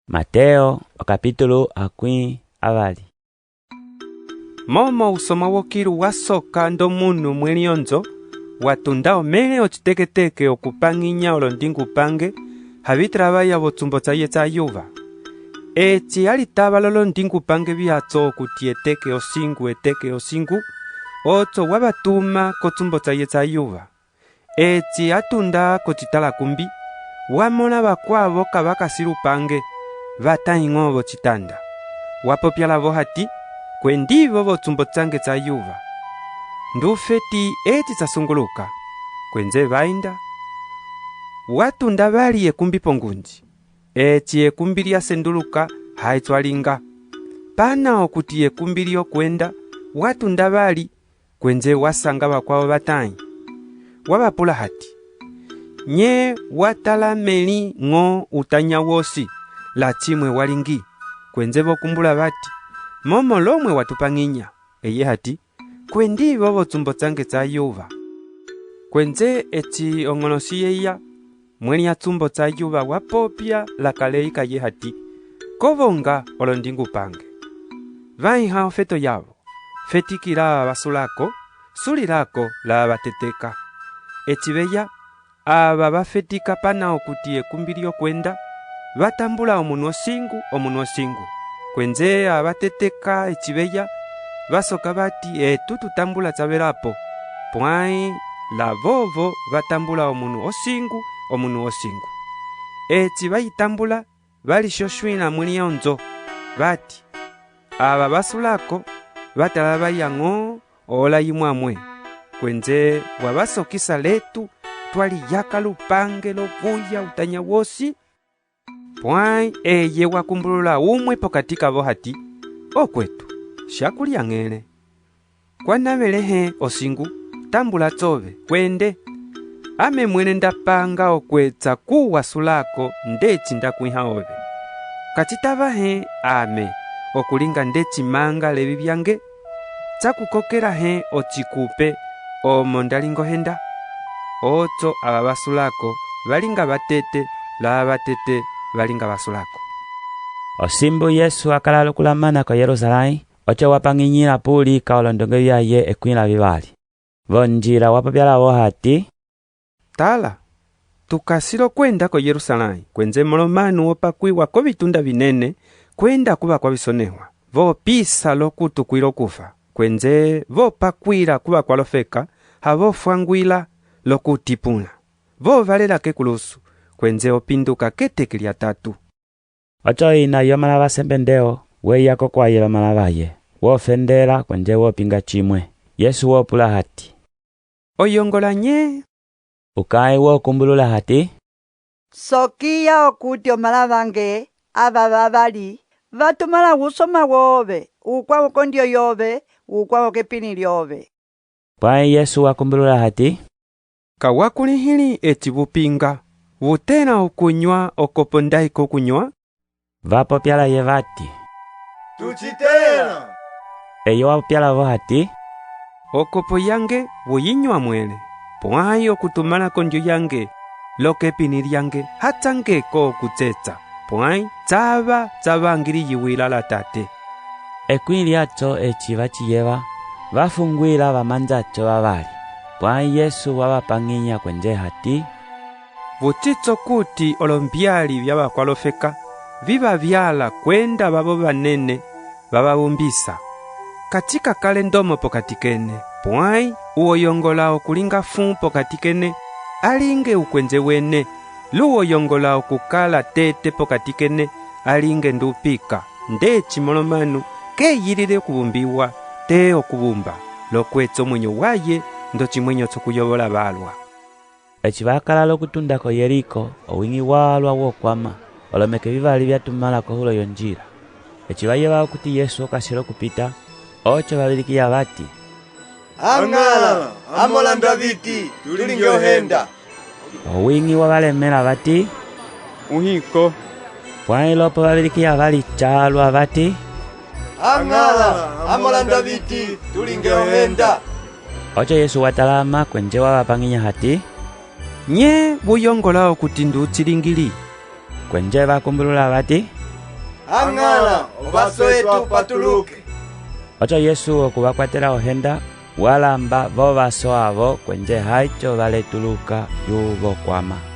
Mateo okapitulu 20. Momo usoma wokilu wa soka ndomunu muẽlionjo wa tunda omẽle ociteketeke oku pañinya olondingupange ha vi talavaya vocumbo caye cayuva. Eci a litava lolondingupange viaco okuti eteke osingu eteke osingu, oco wa va tuma kocumbo caye cayuva. Eci a tunda kocitalakumbi, wa mõla vakuavo ka va kasi lupange, va tãi ño vocitanda. Wa popia lavo hati, Kuendivo vocumbo cange cayuva. Ndu feti eci ca sunguluka. Kuenje va enda. Wa tunda vali ekumbi pongunji. Eci ekumbi lia senduluka haico a linga. Pana okuti ekumbi lioku enda, wa tunda vali Kuenje wa sanga vakuavo va tãi. Wa va pula hati, Nye wa talamẽli ño utanya wosi, lacimue wa lingi? Kuenje vo kumbula vati, Momo lomue wa tu pañinya. Eye hati, Kuendivo vocumbo cange cayuva. Kuenje eci oñolosi yeya, muẽliacumbo cayuva wa popia la kalei kaye hati, Kovonga olondingupange. Va ĩha ofeto yavo. Fetiki lava va sulako, sulilako lava va teteka. Eci veya, ava va fetika pana okuti ekumbi lioku enda, va tambula omunu osingu omunu osingu. Kuenje ava va teteka eci veya, va soka vati, Etu tu tambula ca velapo, puãi lavovo va tambula omunu osingu omunu osingu. Eci va yi tambula, va lisiõsuĩla muẽleonjo, vati, Ava va sulako va talavaya ño owola yimuamue, kuenje wa va sokisa letu tua liyaka lupange lovuya utanya wosi. Puãi eye wa kumbulula umue pokati kavo hati, Okuetu, sia ku liañele. Kua navele hẽ osingu? Tambula cove, kuende. Ame muẽle nda panga oku eca ku wa sulako ndeci nda ku ĩha ove. Ka ci tava hẽ ame oku linga ndeci manga levi viange? Ca ku kokela hẽ ocikupe omo nda linga ohenda? Oco ava va sulako va linga vatete, lava vatete va linga va sulako. Osimbu Yesu a kala loku lamana ko Yerusalãi, oco wa pañinyila pulika olondonge viaye 12. Vonjila wa popia lavo hati, Tala, tu kasi loku enda ko Yerusalãi, kuenje Mõlomanu o pakuiwa kovitunda vinene kuenda ku vakuavisonehua. Vo pisa loku tukuila okufa, kuenje vo pakuila ku vakualofeka ha vo fuanguila loku u tipũla. Vo valela kekulusu, kuenje o pinduka keteke liatatu. Oco ina yomãla va Sebedeo weya kokuaye lomãla vaye, wo fendela kuenje wo pinga cimue. Yesu wo pula hati, O yongola nye? Ukãi wo kumbulula hati, Sokiya okuti omãla vange ava vavali va tumãla vusoma wove, ukuavo kondio yove, ukuavo kepĩli liove. Puãi Yesu wa kumbulula hati, Ka wa kũlĩhĩli eci vu pinga. Vu tẽla oku nyua okopo ndaika oku nyua? Va popia laye vati, Tu ci tẽla. Eye wa popia lavo hati, Okopo yange vu yi nyua muẽle, puãi oku tumãla kondio yange lo kepĩli liange hacangeko oku ceca, puãi cava ca va angiliyiwila la Tate. Ekũi liaco eci va ci yeva, va funguila vamanjaco vavali. Puãi Yesu wa va pañinya kuenje hati, Vucica okuti olombiali via vakualofeka vi va viala kuenda vavo vanene va va vumbisa. Ka ci ka kale ndomo pokati kene, puãi u o yongola oku linga fũ pokati kene, a linge ukuenje wene, lu o yongola oku kala tete pokati kene, a linge ndupika, ndeci Mõlomanu keyilile oku vumbiwa, te oku vumba, loku eca omuenyo waye ndocimuenyo coku yovola valua. Eci va kala loku tunda ko Yeriko, owiñi walua wo kuama. Olomeke vivali via tumãla kohulo yonjila. Eci va yeva okuti Yesu o kasi loku pita, oco va vilikiya vati, A Ñala, a Mõla Ndaviti, tu linge ohenda. Owiñi wa va lemẽla vati, Uhĩko. Puãi lopo va vilikiya vali calua vati, A Ñala, a Mõla Ndaviti, tu linge ohenda. Oco Yesu wa talama kuenje wa va pañinya hati, Nye vu yongola okuti ndu ci lingili? Kuenje va kumbulula vati, A Ñala, ovaso etu a patuluke. Oco Yesu oku va kuatela ohenda, wa lamba vovaso avo kuenje haico va letuluka yu vo kuama.